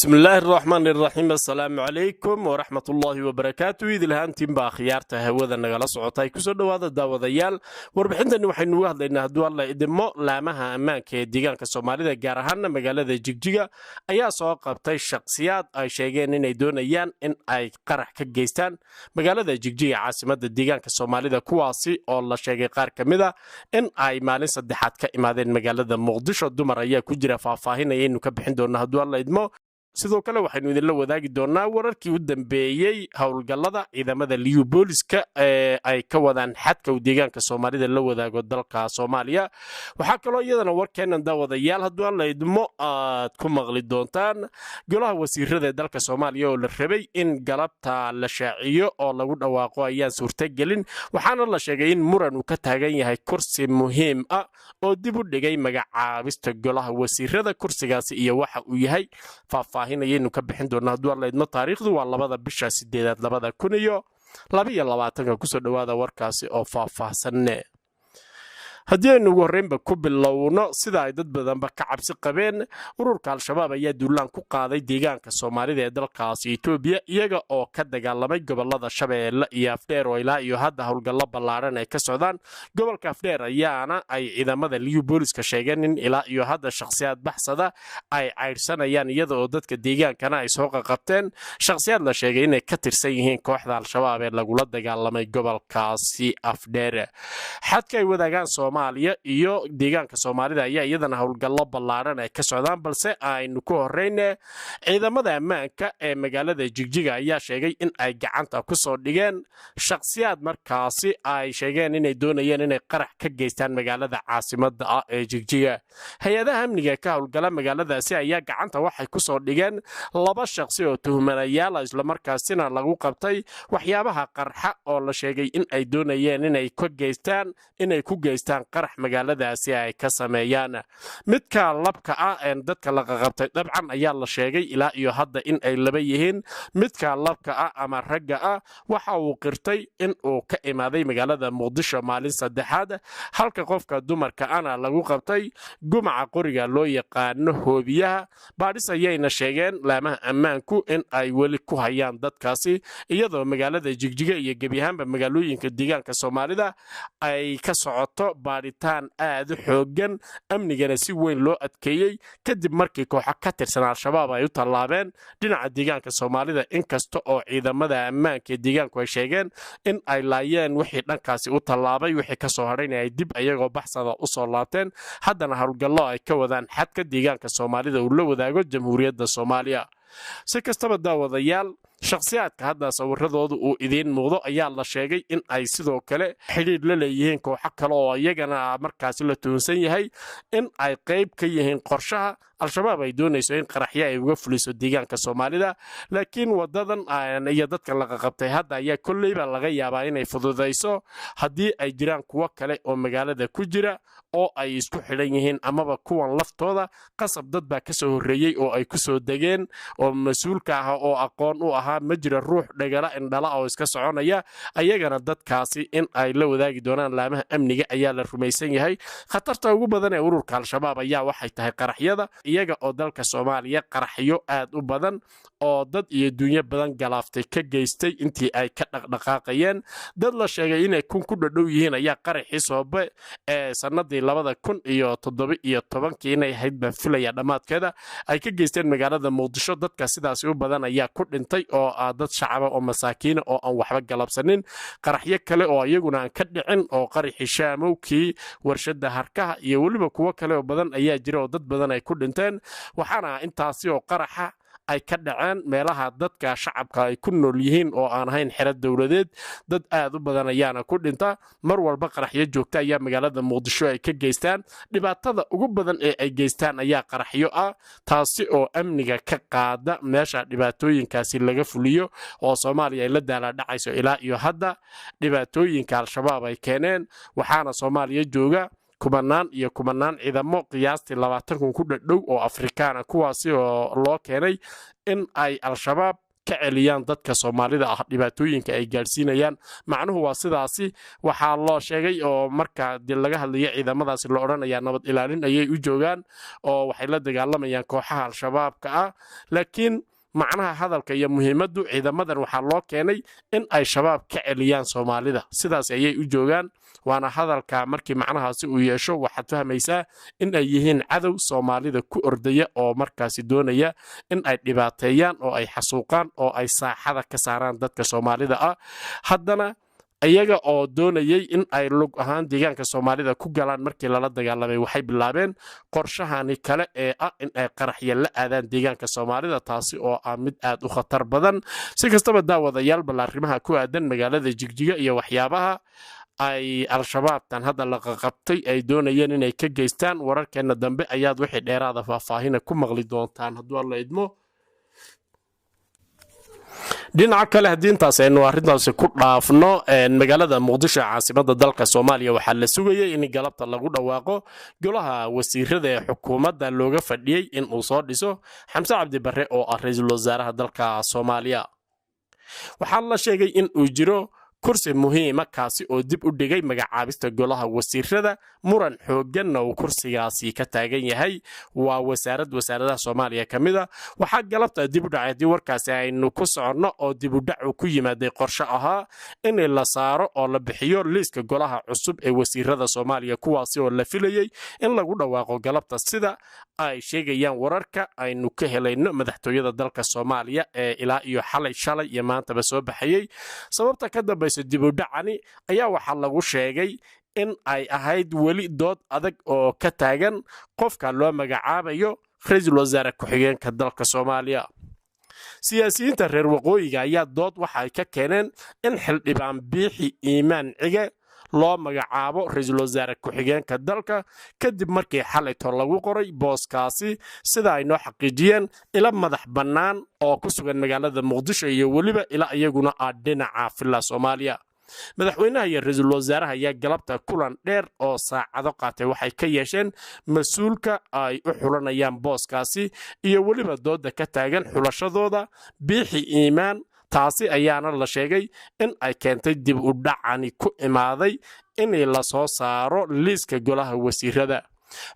Bismillaahi raxmaan iraxiim, assalaamu calaykum waraxmatullaahi wabarakaatu. Idilhaantiinbaa khiyaarta hawada nagala socotay, kusoo dhowaada daawadayaal. Warbixintani waxaynu uga hadlaynaa, hadduu Alla idimo, laamaha ammaanka ee deegaanka Soomaalida, gaar ahaana magaalada Jigjiga, ayaa soo qabtay shakhsiyaad ay sheegeen inay doonayaan in ay qarax ka geystaan magaalada Jigjiga, caasimada deegaanka Soomaalida, kuwaasi oo la sheegay qaar ka mid a in ay maalin saddexaad ka imaadeen magaalada Muqdisho. Dumar ayaa ku jira. Faahfaahinayaynu ka bixin doonaa hadduu Alla idmo. Sidoo kale waxaynu idinla wadaagi doonaa wararkii u dambeeyey howlgallada ciidamada Liyu Booliska ee ay ka wadaan xadka uu deegaanka Soomaalida la wadaago dalka Soomaaliya. Waxaa kaloo iyadana warkeennan, daawadayaal, hadduu Alla idmo aad ku maqli doontaan golaha wasiirada ee dalka Soomaaliya oo la rabay in galabta la shaaciyo oo lagu dhawaaqo ayaan suurtagelin, waxaana la sheegay in muran uu ka taagan yahay kursi muhiim ah oo dib u dhigay magacaabista golaha wasiirada. Kursigaasi iyo waxa uu yahay faahfaahinayaynu ka bixin doonaa hadduu Alla idmo. Taariikhdu waa 2da bisha 8aad 2022-ka. Kusoo dhowaada warkaasi oo faahfaahsanne. Haddii aynu ugu horreynba ku bilowno, sida ay dad badanba ka cabsi qabeen, ururka Al-Shabaab ayaa duulaan ku qaaday deegaanka Soomaalida ee dalkaasi Etoobiya, iyaga oo ka dagaalamay gobolada Shabeelle iyo Afdheer, oo ilaa iyo hadda howlgallo ballaadhan ay ka socdaan. Gobolka Afdheer ayaana ay ciidamada Liyu Booliska sheegeen in ilaa iyo hadda shakhsiyaad baxsada ay caydhsanayaan, iyada oo dadka deegaankana ay soo qaqabteen shakhsiyaad la sheegay inay ka tirsan yihiin kooxda Al-Shabaab ee lagula dagaalamay gobolkaasi Afdheer. Xadka ay wadaagaan Soomaaliya iyo deegaanka Soomaalida ayaa iyadana howlgallo ballaadhan ay ka socdaan, balse aynu ku horreyne ciidamada ammaanka ee magaalada Jigjiga ayaa sheegay in ay gacanta ku soo dhigeen shakhsiyaad markaasi ay sheegeen inay doonayeen inay qarax ka geystaan magaalada caasimada ah ee Jigjiga. Hay-adaha amniga ka howlgala magaaladaasi ayaa gacanta waxay ku soo dhigeen 2 shakhsi oo tuhmanayaala, islamarkaasina lagu qabtay waxyaabaha qarxa oo la sheegay in ay doonayeen inay ku geystaan qarax magaaladaasi ay ka sameeyaan. Midka labka ah ee dadka la qaqabtay dabcan ayaa la sheegay ilaa iyo hadda in ay 2 yihiin. Midka labka ah ama ragga ah waxa uu qirtay in uu ka imaaday magaalada Muqdisho maalin saddexaad, halka qofka dumarka ana lagu qabtay gumaca qoriga loo yaqaano hoobiyaha. Baadhis ayayna sheegeen laamaha ammaanku in ay weli ku hayaan dadkaasi, iyadoo magaalada Jigjiga iyo gebi ahaanba magaalooyinka deegaanka Soomaalida ay ka socoto baadhitaan aad u xoogan, amnigana si weyn loo adkeeyey kadib markii kooxo ka tirsan Al-Shabaab ay u tallaabeen dhinaca deegaanka Soomaalida, inkasta oo ciidamada ammaanka ee deegaanku ay sheegeen in ay laayeen wixii dhankaasi u tallaabay, wixii kasoo hadhayna ay dib ayagoo baxsada usoo laabteen, haddana howlgallo ay ka wadaan xadka deegaanka Soomaalida uu la wadaago Jamhuuriyadda Soomaaliya. Si kastaba, daawadayaal, shakhsiyaadka hadda sawiradoodu uu idiin muuqdo ayaa la sheegay in ay sidoo kale xidhiidh la leeyihiin kooxo kale oo iyagana markaasi la tuhunsan yahay in ay qayb ka yihiin qorshaha Al-Shabaab ay doonayso in qaraxyo ay uga fuliso deegaanka Soomaalida. Laakiin wadadan iyo dadkan la qaqabtay hadda ayaa kolleyba laga yaabaa inay fududayso haddii ay jiraan kuwo kale oo magaalada ku jira oo ay isku xidhan yihiin, amaba kuwan laftooda qasab dad baa kasoo horreeyey oo ay kusoo degeen oo mas-uulka ah oo aqoon u ahaa. Ma jira ruux dhagala indhala oo iska soconaya. Ayagana dadkaasi in ay la wadaagi doonaan laamaha amniga ayaa la rumaysan yahay. Khatarta ugu badan ee ururka Al-Shabaab ayaa waxay tahay qaraxyada, iyaga oo dalka Soomaaliya qaraxyo aad u badan oo dad iyo dunyo badan galaaftay ka geystay intii ay ka dhaqdhaqaaqayeen. Dad la sheegay inay 1000 ku dhadhow yihiin ayaa qaraxii Soobe ee sanadii 2017-kii inay ahayd baan filaya dhammaadkeeda ay ka geysteen magaalada Muqdisho. Dadka sidaasi u badan ayaa ku dhintay oo ah dad shacaba oo masaakiina oo aan waxba galabsanin. Qaraxyo kale oo iyaguna aan ka dhicin oo qaraxii Shaamowkii, warshada harkaha iyo weliba kuwo kale oo badan ayaa jira oo dad badan ay ku dhinteen, waxaana intaasi oo qaraxa ay ka dhaceen meelaha dadka shacabka ay ku nool yihiin oo aan ahayn xero dowladeed. Dad aad u badan ayaana ku dhinta mar walba. Qaraxyo joogta ayaa magaalada Muqdisho ay ka geystaan. Dhibaatada ugu badan ee ay geystaan ayaa qaraxyo ah, taasi oo amniga ka qaada meesha dhibaatooyinkaasi laga fuliyo oo Soomaaliya ay la daalaadhacayso ilaa iyo hadda dhibaatooyinka Al-Shabaab ay keeneen. Waxaana Soomaaliya jooga kumanaan iyo kumanaan ciidamo, qiyaastii 20,000 ku dhadhow oo Afrikaana, kuwaasi oo loo keenay in ay Al-Shabaab ka celiyaan dadka Soomaalida ah dhibaatooyinka ay gaadhsiinayaan. Macnuhu waa sidaasi waxaa loo sheegay oo marka laga hadlayo ciidamadaasi la odhanayaa nabad ilaalin ayay u joogaan oo waxay la dagaalamayaan kooxaha Al-Shabaabka ah, laakiin macnaha hadalka iyo muhiimaddu ciidamadan waxaa loo keenay in ay Shabaab ka celiyaan Soomaalida, sidaas ayay u joogaan. Waana hadalka markii macnahaasi uu yeesho waxaad fahmaysaa in ay yihiin cadow Soomaalida ku ordaya oo markaasi doonaya in ay dhibaateeyaan oo ay xasuuqaan oo ay saaxada ka saaraan dadka Soomaalida ah. Haddana iyaga oo doonayay in ay lug ahaan deegaanka Soomaalida ku galaan markii lala dagaalamay, waxay bilaabeen qorshahani kale ee ah in ay qaraxya la aadaan deegaanka Soomaalida, taasi oo ah mid aad u khatar badan. Si kastaba, daawadayaal, bal arrimaha ku aadan magaalada Jigjiga iyo waxyaabaha ay Al-Shabaabtan hadda la qaqabtay ay doonayeen inay ka geystaan, wararkeenna dambe ayaad wixii dheeraada faahfaahina ku maqli doontaan hadduu Alla idmo. Dhinaca kale, haddii intaas aynu arrintaasi ku dhaafno, magaalada Muqdisho, caasimada dalka Soomaaliya, waxaa la sugayay in galabta lagu dhawaaqo golaha wasiirada ee xukuumadda looga fadhiyey in uu soo dhiso Xamse Cabdi Barre oo ah ra-iisul wasaaraha dalka Soomaaliya. Waxaa la sheegay in uu jiro kursi muhiima kaasi oo dib u dhigay magacaabista golaha wasiirada, muran xoogganna uu kursigaasi ka taagan yahay. Waa wasaarad wasaaradaha Soomaaliya ka mid a. Waxaa galabta dib u dhacay, haddii warkaasi aynu ku soconno, oo dib u dhacu ku yimaaday qorshe ahaa in la saaro oo la bixiyo liiska golaha cusub ee wasiirada Soomaaliya, kuwaasi oo la filayey in lagu dhawaaqo galabta, sida ay sheegayaan wararka aynu ka helayno madaxtooyada dalka Soomaaliya ee ilaa iyo xalay, shalay iyo maantaba soo baxayey. Sababta ka dambaysa dib u dhacani ayaa waxaa lagu sheegay in ay ahayd weli dood adag oo ka taagan qofka loo magacaabayo ra-iisul wasaare ku-xigeenka dalka Soomaaliya. Siyaasiyiinta reer waqooyiga ayaa dood waxa ay ka keeneen in xildhibaan Biixi Iimaan Cige loo magacaabo ra-iisul wasaare ku-xigeenka dalka, kadib markii xalayto lagu qoray booskaasi, sida ay noo xaqiijiyeen ila madax bannaan oo ku sugan magaalada Muqdisho iyo weliba ila iyaguna ah dhinaca Villa Soomaaliya. Madaxweynaha iyo ra-iisul wasaaraha ayaa galabta kulan dheer oo saacado qaatay waxay ka yeesheen mas-uulka ay u xulanayaan booskaasi iyo weliba dooda ka taagan xulashadooda Biixi Iimaan. Taasi ayaana la sheegay in ay keentay dib u dhacani ku imaaday in la soo saaro liiska golaha wasiirada.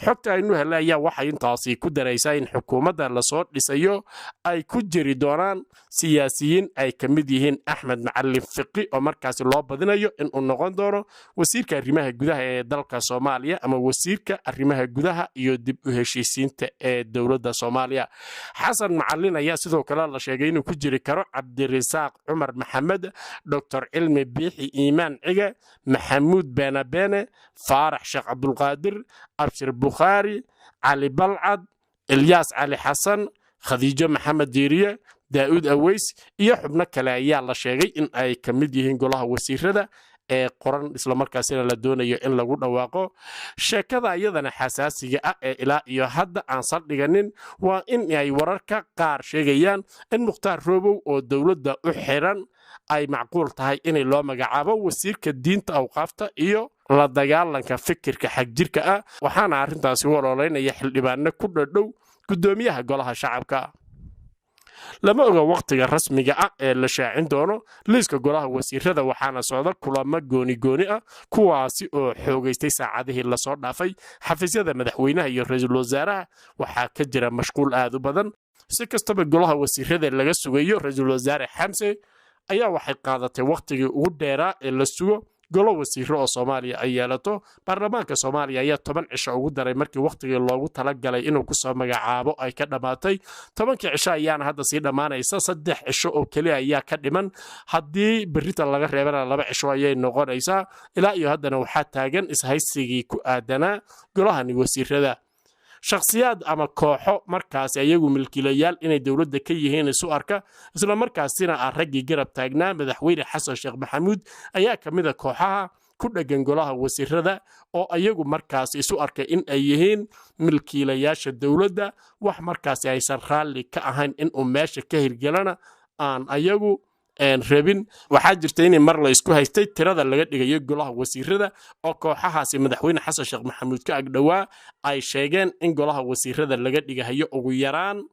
Xogta aynu helay ayaa waxay intaasi ku daraysaa in xukuumadda lasoo dhisayo ay ku jiri doonaan siyaasiyiin ay ka mid yihiin Axmed Macalin Fiqi, oo markaasi loo badinayo inuu noqon doono wasiirka arrimaha gudaha ee dalka Soomaaliya ama wasiirka arrimaha gudaha iyo dib u heshiisiinta ee dowladda Soomaaliya. Xasan Macalin ayaa sidoo kale la sheegay inuu ku jiri karo Cabdirisaaq Cumar Maxamed, Doctor Cilmi, Biixi Iimaan Cige, Maxamuud Beenabeene, Faarax Sheekh Cabdulqaadir, Abshir Bukhaari, Cali Balcad, Ilyaas Cali Xasan, Khadiijo Maxamed Diiriye, Daa'uud Aweys iyo xubno kale ayaa la sheegay in ay ka mid yihiin golaha wasiirada ee qoran, islamarkaasina la doonayo in lagu dhawaaqo. Sheekada iyadana xasaasiga ah ee ilaa iyo hadda aan saldhiganin waa in ay wararka qaar sheegayaan in Mukhtaar Roobow oo dowladda u xiran ay macquul tahay inay loo magacaabo wasiirka diinta, awqaafta iyo la dagaalanka fikirka xagjirka ah, waxaana arrintaasi u ololeynaya xildhibaano ku dhadhow guddoomiyaha golaha shacabka. Lama oga wakhtiga rasmiga ah ee la shaacin doono liiska golaha wasiirada, waxaana socda kulamo gooni gooni ah kuwaasi oo xoogaystay saacadihii lasoo dhaafay. Xafiisyada madaxweynaha iyo ra-iisul wasaaraha waxaa ka jira mashquul aad u badan. Si kastaba, golaha wasiirada laga sugayo ra-iisul wasaare Xamse ayaa waxay qaadatay wakhtigii ugu dheeraa ee la sugo golo wasiiro oo Soomaaliya ay yeelato. Baarlamaanka Soomaaliya ayaa 10 cisho ugu daray markii wakhtigii loogu talagalay inuu kusoo magacaabo ay ka dhammaatay. 10-kii cisho ayaana hadda sii dhammaanaysa, 3 cisho oo keliya ayaa ka dhiman. Haddii berrita laga reebana 2 cisho ayay noqonaysaa. Ilaa iyo haddana waxaa taagan ishaysigii ku aadanaa golahani wasiirada. Shakhsiyaad ama kooxo markaasi ayagu milkiilayaal inay dowladda ka yihiin isu arka, isla markaasina ah raggii garab taagnaa madaxweyne Xasan Sheekh Maxamuud, ayaa ka mid a kooxaha ku dheggan golaha wasiirada oo ayagu markaas isu arkay in ay yihiin milkiilayaasha dowladda, wax markaasi aysan raalli ka ahayn inuu meesha ka hirgelana aan ayagu rabin. Waxaa jirta in mar la isku haystay tirada laga dhigayo golaha wasiirada, oo kooxahaasi madaxweyne Xasan Sheekh Maxamuud ka agdhowaa ay sheegeen in golaha wasiirada laga dhigahayo ugu yaraan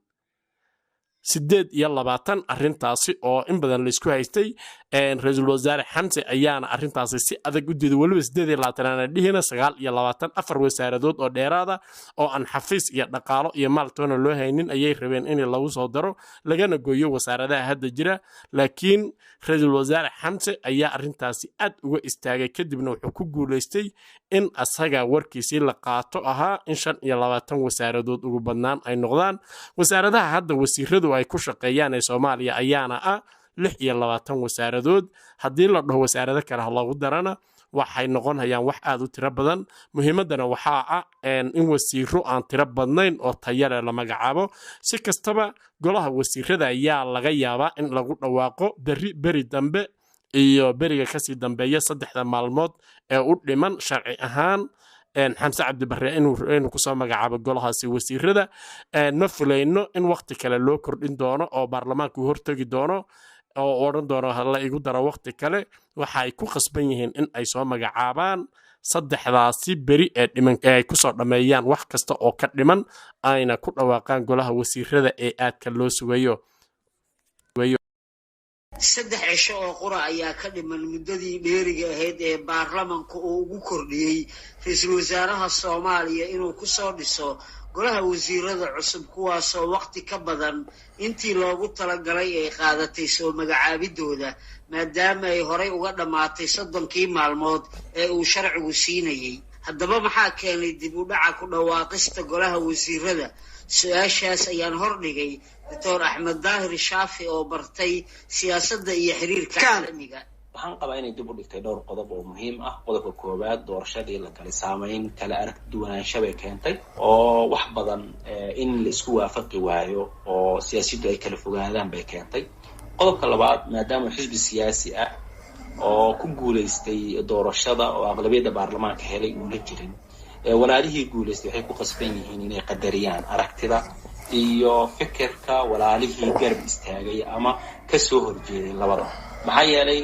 28, arrintaasi oo in badan laisku haystay. Ra-iisul wasaare Xamse ayaana arrintaasi si adag u diiday, weliba 28 aana dhihina, 29, 4 wasaaradood oo dheeraada oo aan xafiis iyo dhaqaalo iyo maaltoona loo haynin ayay rabeen in lagu soo daro, lagana gooyo wasaaradaha hadda jira. Laakiin ra-iisul wasaare Xamse ayaa arrintaasi aad uga istaagay, kadibna wuxuu ku guulaystay in asaga warkiisii la qaato ahaa in 25 wasaaradood ugu badnaan ay noqdaan. Wasaaradaha hadda wasiiradu ay ku shaqeeyaan ee Soomaaliya ayaana ah 26 wasaaradood. Haddii la dhaho wasaarado kale ha loogu darana, waxay noqonayaan wax aad u tiro badan. Muhiimaddana waxaa ah in wasiiro aan tiro badnayn oo tayale la magacaabo. Si kastaba, golaha wasiirada ayaa laga yaabaa in lagu dhawaaqo beri, beri dambe iyo beriga kasii dambeeya, 3da maalmood ee u dhiman sharci ahaan Xamse Cabdibarre inuu kusoo magacaabo golahaasi wasiirada. Ma fulayno in wakti kale loo kordhin doono oo baarlamaanku hortegi doono oo odhan doono hala igu daro wakti kale. Waxa ay ku khasban yihiin in ay soo magacaabaan 3daasi beri ee dhiman ee ay kusoo dhammeeyaan wax kasta oo ka dhiman, ayna ku dhawaaqaan golaha wasiirada ee aadka loo sugayo. 3 cisho oo qura ayaa ka dhiman muddadii dheeriga ahayd ee baarlamanku uu ugu kordhiyey ra-iisul wasaaraha Soomaaliya inuu ku soo dhiso golaha wasiirada cusub, kuwaasoo waqti ka badan intii loogu talagalay ay qaadatay soo magacaabidooda, maadaama ay horay uga dhammaatay 30kii maalmood ee uu sharcigu siinayey. Haddaba maxaa keenay dib u dhaca ku dhawaaqista golaha wasiirada? Su-aashaas ayaan hordhigay Doctor Axmed Daahir Shaafi oo bartay siyaasadda iyo xiriirka caalamiga. Waxaan qabaa inay dib u dhigtay dhowr qodob oo muhiim ah. Qodobka koowaad, doorashadii la galay saameyn kala arag duwanaansha bay keentay, oo wax badan in la isku waafaqi waayo oo siyaasiyaddu ay kala fogaadaan bay keentay. Qodobka labaad, maadaama xisbi siyaasi ah oo ku guulaystay doorashada oo aqlabiyadda baarlamaanka helay uuna jirin, walaalihii guulaystay waxay ku qasban yihiin inay qadariyaan aragtida iyo fikirka walaalihii garab istaagay ama kasoo horjeeday labada. Maxaa yeelay,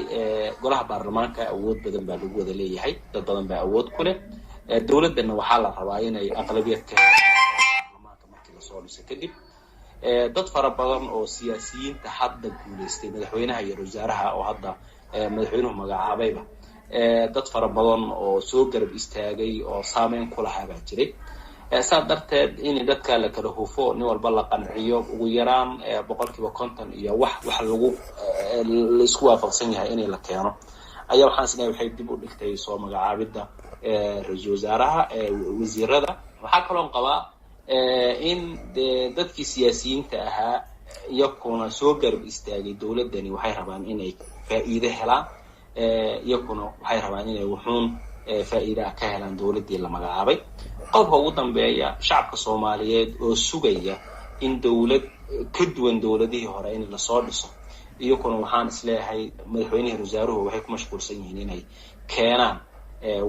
golaha baarlamaanka awood badan baa lagu wada leeyahay, dad badan baa awood ku leh. Dowladdanna waxaa la rabaa inay aqlabiyad ka baarlamaanka markii lasoo dhiso kadib. Dad fara badan oo siyaasiyiinta hadda guulaystay, madaxweynaha iyo wasaaraha oo hadda madaxweynuhu magacaabayba, dad fara badan oo soo garab istaagay oo saameyn ku lahaa baa jiray. Saa darteed in dadka la kala hufo, nin walba la qanciyo, ugu yaraan 50% iyo wax lagu laisku waafaqsan yahay inay la keeno ayaa waxaan isleeyahay waxay dib u dhigtay soo magacaabidda ra-iisul wasaaraha, wasiirada. Waxaa kaloon qabaa in de dadkii siyaasiyiinta ahaa iyakuna soo garab istaagay dowladdani waxay rabaan inay faa'iide helaan, iyakuna waxay rabaan inay wuxuun faa'iida ka helaan dowladdii la magacaabay. Qodobka ugu dambeeya, shacabka Soomaaliyeed oo sugaya in dowlad ka duwan dowladihii hore in lasoo dhiso, iyakuna waxaan isleeyahay madaxweynihii wasaaruhu waxay ku mashquulsan yihiin inay keenaan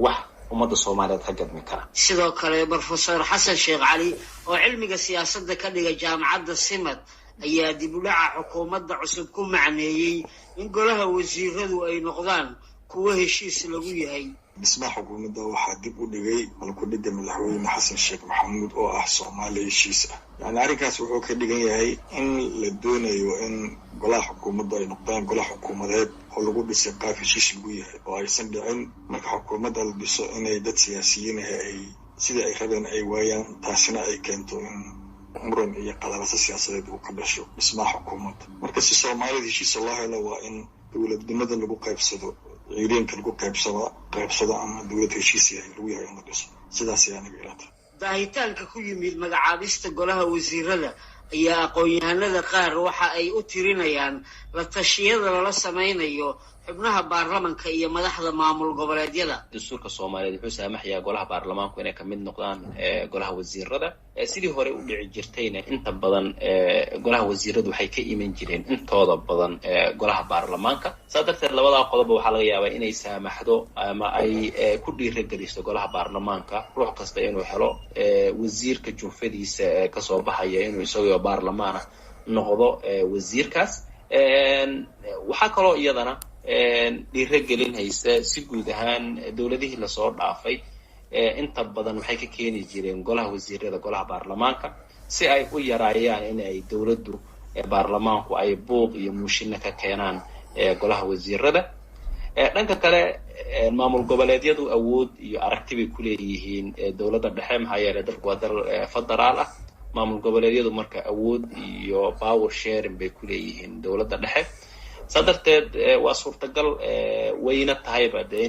wax ummadda Soomaaliyeed ka gadmi kara. Sidoo kale, Brofesor Xasan Sheekh Cali oo cilmiga siyaasadda ka dhiga jaamacadda Simad ayaa dib u dhaca xukuumadda cusub ku macneeyey in golaha wasiiradu ay noqdaan kuwo heshiis lagu yahay. Dhismaha xukuumadda waxaa dib u dhigay malkudhigga madaxweyne Xasan Sheekh Maxamuud oo ah Soomaaliya heshiis ah. Yani arrinkaas wuxuu ka dhigan yahay in la doonayo in golaha xukuumaddu ay noqdaan golaha xukuumadeed oo lagu dhisay qaab heshiis lagu yahay, oo aysan dhicin marka xukuumadda la dhiso inay dad siyaasiyiin ah ay sidii ay rabeen ay waayaan, taasina ay keento in muran iyo qadalaso siyaasadeed uu ka dhasho dhismaha xukuumadda. Marka si Soomaalida heshiisa loo helo, waa in dowladnimada lagu qaybsado, ciidanka lagu qaybsado ama dowlad heshiis yahay lagu yahay in la dhiso. Sidaas ayaa aniga ilata. Daahitaanka ku yimid magacaabista golaha wasiirada ayaa aqoon-yahanada qaar waxa ay u tirinayaan la tashiyada lala samaynayo xubnaha baarlamanka iyo madaxda maamul goboleedyada. Dastuurka Soomaaliyeed wuxuu saamaxayaa golaha baarlamaanku inay kamid noqdaan golaha wasiirada. Sidii hore u dhici jirtayna, inta badan golaha wasiiradu waxay ka iman jireen intooda badan golaha baarlamaanka. Saa darteed labadaa qodobba waxaa laga yaabaa inay saamaxdo ama ay ku dhiirageliso golaha baarlamaanka ruux kasta inuu helo wasiirka junfadiisa kasoo baxaya, inuu isagoo baarlamaana noqdo wasiirkaas. Waxaa kaloo iyadana dhiiragelin haysa, si guud ahaan dowladihii lasoo dhaafay inta badan waxay ka keeni jireen golaha wasiirada golaha baarlamaanka, si ay u yaraayaan in ay dowladdu Baarlamaanku ay buuq iyo muushina ka keenaan golaha wasiirada. Dhanka kale, maamul goboleedyadu awood iyo aragti bay kuleeyihiin dowladda dhexe, maxaa yeelay dalku waa dal federaal ah. Maamul goboleedyadu marka awood iyo power sharing bay kuleeyihiin dowladda dhexe. Saa darteed waa suurtagal, wayna tahayba dee.